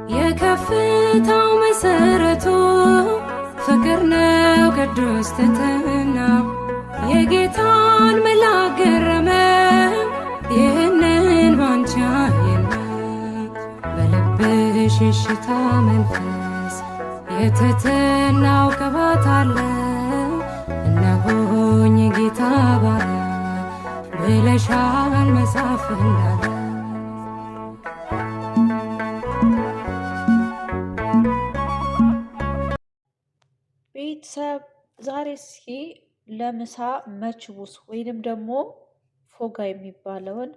የከፍታው መሰረቱ ፍቅር ነው ቅዱስ ትሕትና የጌታን መልአክ ገረመው ይህንን ባንቺ አየና በልብሽ እሽታ መንፈስ የትሕትናው ቅባት አለ እነሆኝ የጌታ ባሪያ ብለሻል መጽሐፍ እንዳለ። ቤተሰብ፣ ዛሬ እስኪ ለምሳ መችቡስ ወይንም ደግሞ ፎጋ የሚባለውን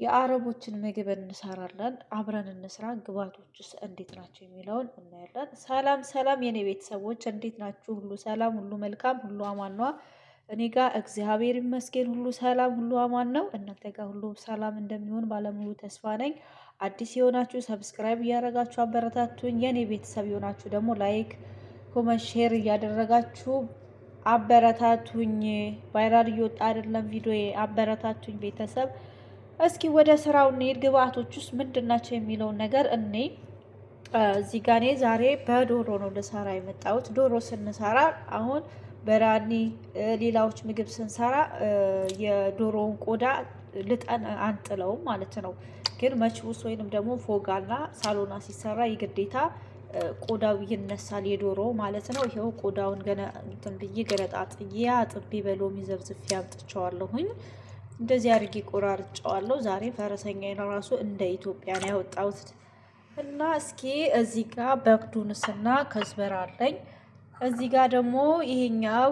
የአረቦችን ምግብ እንሰራለን። አብረን እንስራ። ግብአቶችስ እንዴት ናቸው የሚለውን እናያለን። ሰላም ሰላም፣ የኔ ቤተሰቦች እንዴት ናችሁ? ሁሉ ሰላም፣ ሁሉ መልካም፣ ሁሉ አማን ነዋ። እኔ ጋር እግዚአብሔር ይመስገን ሁሉ ሰላም፣ ሁሉ አማን ነው። እናንተ ጋር ሁሉ ሰላም እንደሚሆን ባለሙሉ ተስፋ ነኝ። አዲስ የሆናችሁ subscribe እያደረጋችሁ አበረታቱኝ። የኔ ቤተሰብ የሆናችሁ ደግሞ like፣ comment፣ share እያደረጋችሁ አበረታቱኝ። Viral እየወጣ አይደለም ቪዲዮ፣ አበረታቱኝ ቤተሰብ። እስኪ ወደ ስራው እንሂድ። ግብአቶች ውስጥ ምንድን ናቸው የሚለውን ነገር እኔ እዚህ ጋ እኔ ዛሬ በዶሮ ነው ልሰራ የመጣሁት። ዶሮ ስንሰራ አሁን በራኒ ሌላዎች ምግብ ስንሰራ የዶሮውን ቆዳ ልጠን አንጥለውም ማለት ነው። ግን መችቡስ ወይንም ደግሞ ፎጋና ሳሎና ሲሰራ የግዴታ ቆዳው ይነሳል የዶሮ ማለት ነው። ይኸው ቆዳውን እንትን ብዬ ገነጣጥዬ አጥቤ በሎሚ ዘፍዝፌ አምጥቼዋለሁኝ። እንደዚህ አድርጌ ቆራርጬዋለሁ። ዛሬ ፈረሰኛዬን ራሱ እንደ ኢትዮጵያ ነው ያወጣሁት። እና እስኪ እዚህ ጋር በግዱንስና ከዝበር አለኝ። እዚህ ጋር ደግሞ ይሄኛው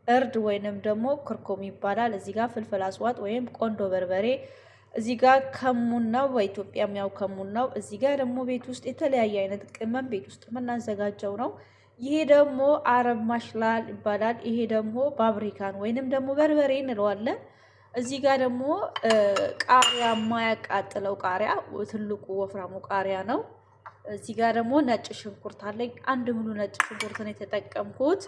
እርድ ወይንም ደግሞ ክርኮም ይባላል። እዚህ ጋር ፍልፍል አስዋጥ ወይም ቆንዶ በርበሬ፣ እዚህ ጋር ከሙን ነው፣ በኢትዮጵያም ያው ከሙን ነው። እዚህ ጋር ደግሞ ቤት ውስጥ የተለያየ አይነት ቅመም ቤት ውስጥ የምናዘጋጀው ነው። ይሄ ደግሞ አረብ ማሽላል ይባላል። ይሄ ደግሞ ባብሪካን ወይንም ደግሞ በርበሬ እንለዋለን። እዚህ ጋር ደግሞ ቃሪያ፣ የማያቃጥለው ቃሪያ፣ ትልቁ ወፍራሙ ቃሪያ ነው። እዚህ ጋር ደግሞ ነጭ ሽንኩርት አለኝ። አንድ ሙሉ ነጭ ሽንኩርት ነው የተጠቀምኩት።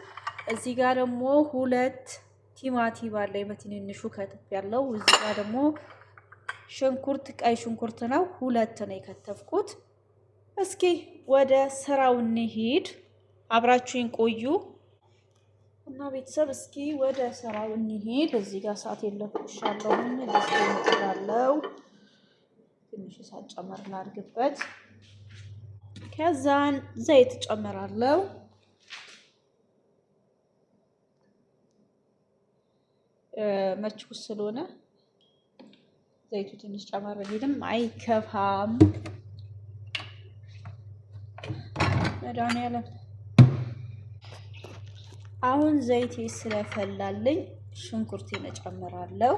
እዚህ ጋር ደግሞ ሁለት ቲማቲም አለኝ በትንንሹ ከተፍ ያለው። እዚህ ጋር ደግሞ ሽንኩርት፣ ቀይ ሽንኩርት ነው፣ ሁለት ነው የከተፍኩት። እስኪ ወደ ስራው እንሂድ፣ አብራችሁኝ ቆዩ እና ቤተሰብ እስኪ ወደ ስራው እንሂድ። እዚህ ጋር ሰዓት የለኩሻለሁኝ፣ ድስት እጥዳለሁ። ትንሽ እሳት ጨመር ላድርግበት። ከዛን ዘይት ጨምራለሁ። መችኩስ ስለሆነ ዘይቱ ትንሽ ጨመር ቢልም አይከፋም። መድኃኒዓለም፣ አሁን ዘይቴ ስለፈላልኝ ሽንኩርቴን እጨምራለሁ።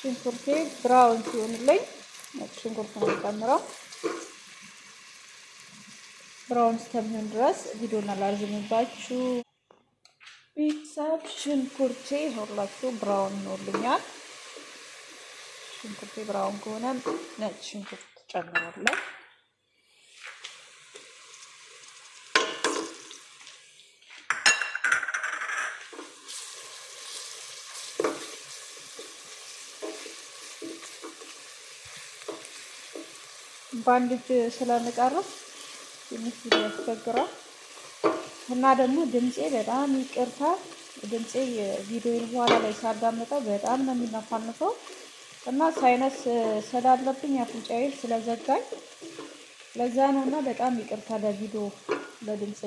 ሽንኩርቴ brown ሲሆንልኝ ነጭ ሽንኩርት ነው የምጨምረው። Brown እስከሚሆን ድረስ ቪዲዮን አላርዝምባችሁ ቤተሰብ። ሽንኩርቴ ሁላችሁ brown ሆኖልኛል። ሽንኩርቴ brown ከሆነ ነጭ ሽንኩርት ጨምራለሁ። በአንድ እጅ ስለምቀርብ ትንሽ ቪዲዮ ያስቸግራል እና ደግሞ ድምፄ በጣም ይቅርታ፣ ድምፄ ቪዲዮን በኋላ ላይ ሳዳምጠው በጣም ነው የሚነፋንፈው እና sinus ስላለብኝ አፍንጫዬ ስለዘጋኝ ለዛ ነው እና በጣም ይቅርታ ለቪዲዮ ለድምፄ።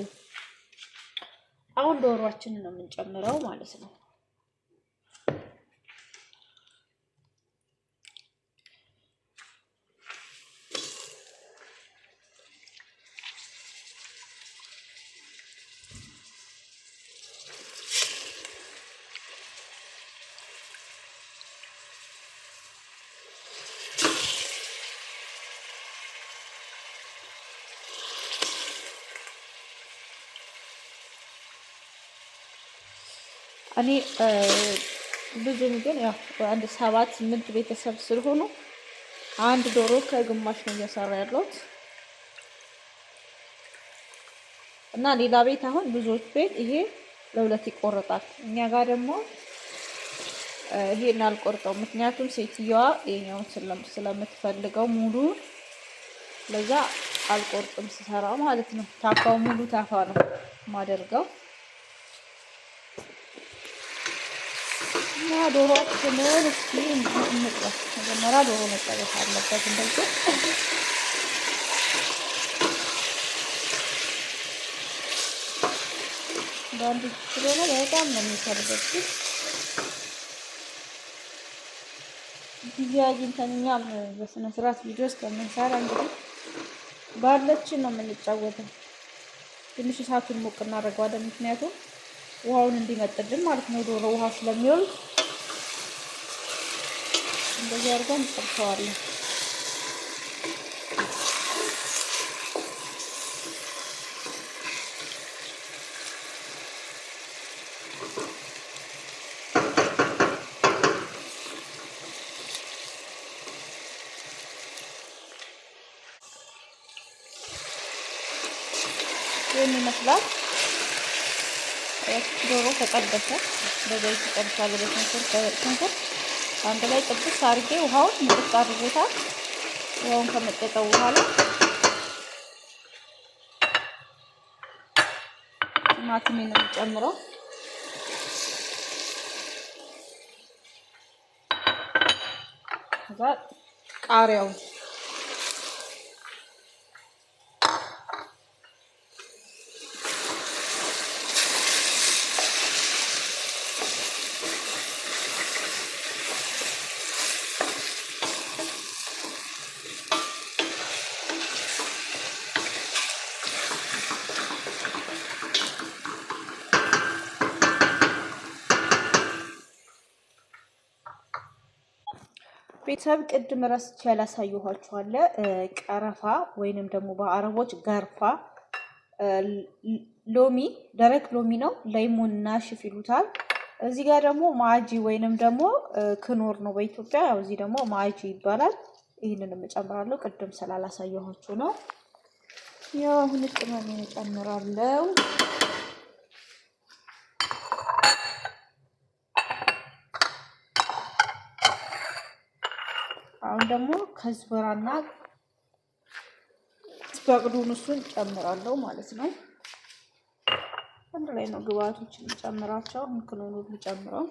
አሁን ዶሯችንን ነው የምንጨምረው ማለት ነው። እኔ ብዙም ግን ያው አንድ 7 8 ቤተሰብ ስለሆኑ አንድ ዶሮ ከግማሽ ነው እየሰራ ያለሁት። እና ሌላ ቤት አሁን ብዙዎች ቤት ይሄ ለሁለት ይቆረጣል። እኛ ጋር ደግሞ ይሄን አልቆርጠው፣ ምክንያቱም ሴትየዋ ይሄኛውን ስለምትፈልገው ሙሉ፣ ለዛ አልቆርጥም ስሰራ ማለት ነው። ታፋው ሙሉ ታፋ ነው ማደርገው። እና ዶሮአችንን እስኪ እንጥበስ። መጀመሪያ ዶሮ መጠበስ አለበት እንደዚህ። በአንድ እጅ ስለሆነ በጣም ነው የሚከብደው። ጊዜ አግኝተን እኛም በስነ ስርዓት ቪዲዮ እስከምንሰራ እንግዲህ ባለችን ነው የምንጫወተው። ትንሽ እሳቱን ሞቅ እናደርገዋለን፣ ምክንያቱም ውሃውን እንዲመጥልን ማለት ነው። ዶሮ ውሃ ስለሚወልድ እንደዚህ አድርገን እንጠብሰዋለን። ይህን ይመስላል። ዶሮ ተጠበሰ። በዘይት ተጠብሷል። በሽንኩርት ሽንኩርት አንድ ላይ ጥብስ አድርጌ ውሃውን ምጥጥ አድርጎታል። ውሃውን ከመጠጠው በኋላ ቲማቲሜን ነው የምጨምረው። ከዛ ቃሪያውን ቤተሰብ ቅድም ረስቼ ያላሳየኋችሁ አለ ቀረፋ ወይንም ደግሞ በአረቦች ገርፋ ሎሚ፣ ደረቅ ሎሚ ነው። ليمون ناشف ይሉታል። እዚህ ጋር ደግሞ ማጂ ወይንም ደግሞ ክኖር ነው በኢትዮጵያ። ያው እዚህ ደግሞ ማጂ ይባላል። ይህንን እጨምራለሁ። ቅድም ስላላሳየኋችሁ ነው። ያው አሁን ቅመሜን እጨምራለሁ። አሁን ደግሞ كزبرة ና بقدونس ኡን ጨምራለሁ ማለት ነው። አንድ ላይ ነው ግብአቶችን ጨምራቸው። አሁን ክኖሩን ጨምረው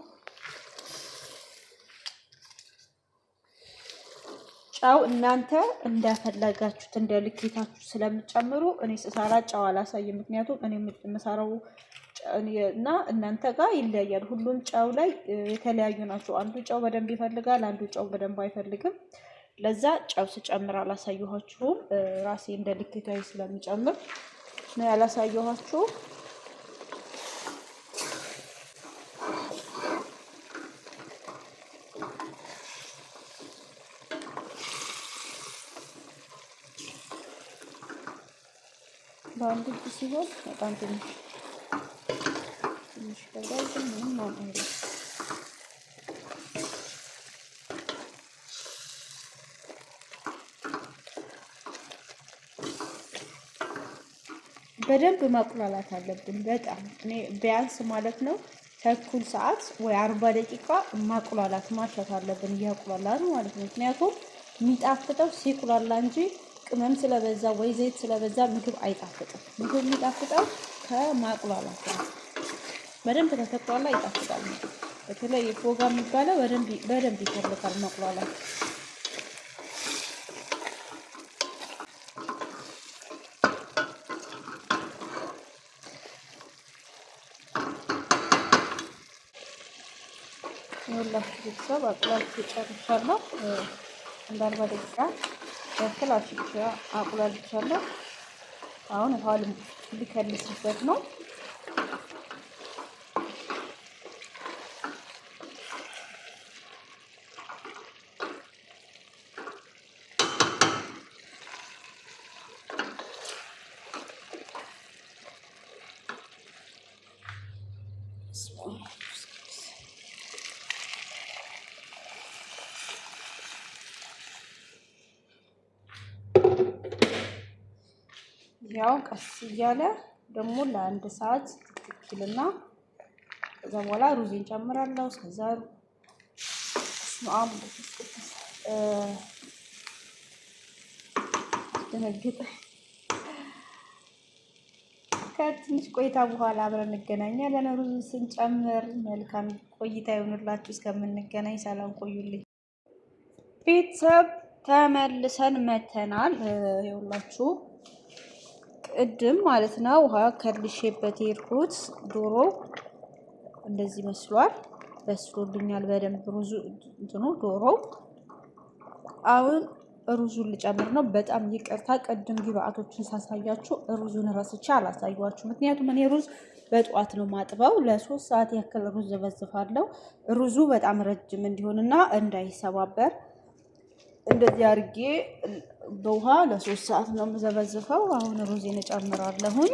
ጨው እናንተ እንደፈለጋችሁት እንደ ልኬታችሁ ስለምጨምሩ እኔ ስሰራ ጨው አላሳይም። ምክንያቱም እኔ የምሰራው እና እናንተ ጋር ይለያያል። ሁሉም ጨው ላይ የተለያዩ ናቸው። አንዱ ጨው በደንብ ይፈልጋል፣ አንዱ ጨው በደንብ አይፈልግም። ለዛ ጨው ስጨምር አላሳየኋችሁም። ራሴ እንደ ልኬታዊ ስለምጨምር ነው ያላሳየኋችሁ። በአንድ እጅ ሲሆን በጣም ትንሽ ትንሽ ይከብዳል፣ ግን ምንም አይደለም። በደንብ ማቁላላት አለብን። በጣም እኔ ቢያንስ ማለት ነው ተኩል ሰዓት ወይ 40 ደቂቃ ማቁላላት ማሸት አለብን፣ እያቁላላን ማለት ነው። ምክንያቱም የሚጣፍጠው ሲቁላላ እንጂ ቅመም ስለበዛ ወይ ዘይት ስለበዛ ምግብ አይጣፍጥም። ምግብ የሚጣፍጠው ከማቁላላት ነው። በደንብ ከተቁላላ ይጣፍጣል። በተለይ ፎጋ የሚባለው በደንብ ይፈልጋል ማቁላላት። ይኸውላችሁ ቤተሰብ አቁላልቼ ጨርሻለሁ። እንደ 40 ደቂቃ ያክል አሽቼ አቁላልቻለሁ። አሁን ውሃ ሊከልስበት ነው። ያው ቀስ እያለ ደግሞ ለአንድ ሰዓት ትክክልና ከዛ በኋላ ሩዝን ጨምራለሁ። እስከዛ ስማም ደነገጠ። ከትንሽ ቆይታ በኋላ አብረን እንገናኛለን። ሩዙን ስንጨምር መልካም ቆይታ ይሆንላችሁ። እስከምንገናኝ ሰላም ቆዩልኝ ቤተሰብ። ተመልሰን መተናል። ይኸውላችሁ ቅድም ማለት ነው ውሃ ከልሼበት የሄድኩት ዶሮ እንደዚህ መስሏል። በስሎልኛል በደንብ ሩዙ እንትኑ ዶሮ። አሁን ሩዙን ልጨምር ነው። በጣም ይቅርታ ቅድም ግብአቶችን ሳሳያችሁ ሩዙን ረስቼ አላሳያችሁ። ምክንያቱም እኔ ሩዝ በጠዋት ነው ማጥበው። ለ3 ሰዓት ያክል ሩዝ ዘፈዝፋለሁ። ሩዙ በጣም ረጅም እንዲሆንና እንዳይሰባበር እንደዚህ አድርጌ በውሃ ለ3 ሰዓት ነው የምዘፈዝፈው። አሁን ሩዜን እጨምራለሁኝ።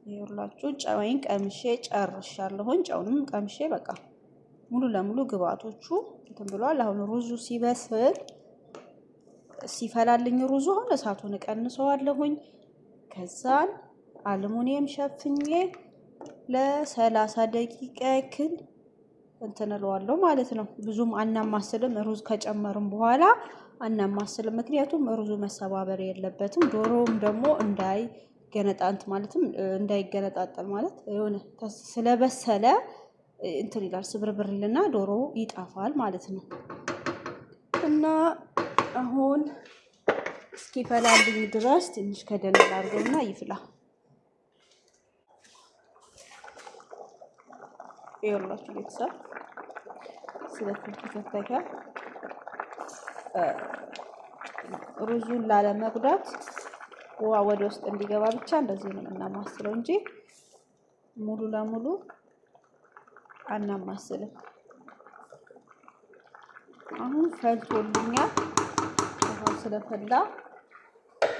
ይኸውላችሁ ጨወይን ቀምሼ ጨርሻለሁኝ። ጨውንም ቀምሼ በቃ ሙሉ ለሙሉ ግብአቶቹ እንትን ብሏል። አሁን ሩዙ ሲበስል ሲፈላልኝ ሩዙ አሁን እሳቱን እቀንሰዋለሁኝ። ከዛን አልሙኒየም ሸፍኜ ለ30 ደቂቃ ያክል እንትን እለዋለሁ ማለት ነው። ብዙም አናማስልም። ሩዝ ከጨመርም በኋላ አናማስልም። ምክንያቱም ሩዙ መሰባበር የለበትም። ዶሮውም ደግሞ እንዳይገነጣንት ማለትም እንዳይገነጣጠል ማለት የሆነ ስለበሰለ እንትን ይላል፣ ስብርብር ይልና ዶሮ ይጠፋል ማለት ነው። እና አሁን እስኪፈላልኝ ድረስ ትንሽ ከደን ላድርገውና ይፍላ። ይኸውላችሁ ቤተሰብ ስለተንተከተከ ሩዙን ላለመጉዳት ውሃ ወደ ውስጥ እንዲገባ ብቻ እንደዚህ ነው የምናማስለው እንጂ ሙሉ ለሙሉ አናማስልም። አሁን ፈልቶልኛል። ውሃው ስለፈላ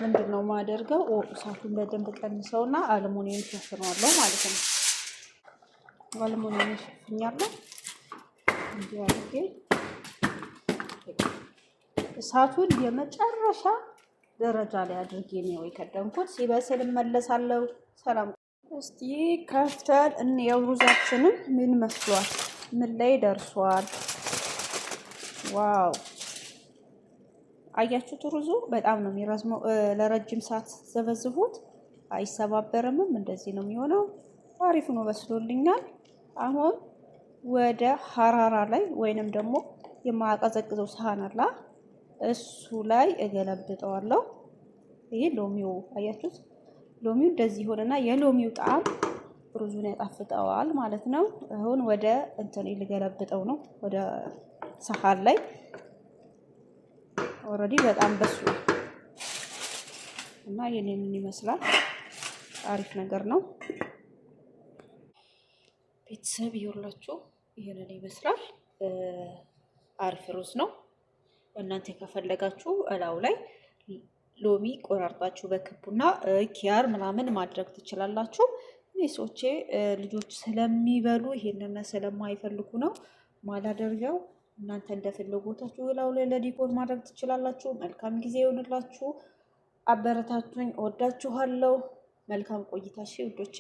ምንድን ነው የማደርገው? እሳቱን በደንብ ቀንሰውና አልሙኒየም ሸፍነዋለሁ ማለት ነው። አልሙኒየም ሸፍኛለሁ እንዲህ አድርጌ እሳቱን የመጨረሻ ደረጃ ላይ አድርጌ ነው የከደንኩት። ሲበስል እመለሳለሁ። ሰላም። እስቲ ከፍተን እንየው ሩዛችንን ምን መስሏል? ምን ላይ ደርሷል? Wow፣ አያችሁት? ሩዙ በጣም ነው የሚረዝመው። ለረጅም ሰዓት ስትዘፈዝፉት አይሰባበርምም። እንደዚህ ነው የሚሆነው። አሪፍ ነው፣ በስሎልኛል። አሁን ወደ ሀራራ ላይ ወይንም ደግሞ የማቀዘቅዘው ሰሃን አላ እሱ ላይ እገለብጠዋለሁ። ይሄ ሎሚው አያችሁት? ሎሚው እንደዚህ ሆነና የሎሚው ጣዕም ሩዙን ያጣፍጠዋል ማለት ነው። አሁን ወደ እንትን ልገለብጠው ነው፣ ወደ ሰሃን ላይ። Already በጣም በስሏል እና ይሄንን ይመስላል። አሪፍ ነገር ነው። ቤተሰብ ይኸውላችሁ ይሄንን ይመስላል። አሪፍ ሩዝ ነው። እናንተ ከፈለጋችሁ እላው ላይ ሎሚ ቆራርጣችሁ በክቡና ኪያር ምናምን ማድረግ ትችላላችሁ። እኔ ሰዎቼ ልጆች ስለሚበሉ ይሄንን ስለማይፈልጉ ነው ማላደርገው። እናንተ እንደፍላጎታችሁ እላው ላይ ለ decor ማድረግ ትችላላችሁ። መልካም ጊዜ ይሆንላችሁ። አበረታቱኝ። እወዳችኋለሁ። መልካም ቆይታ። እሺ ውዶቼ።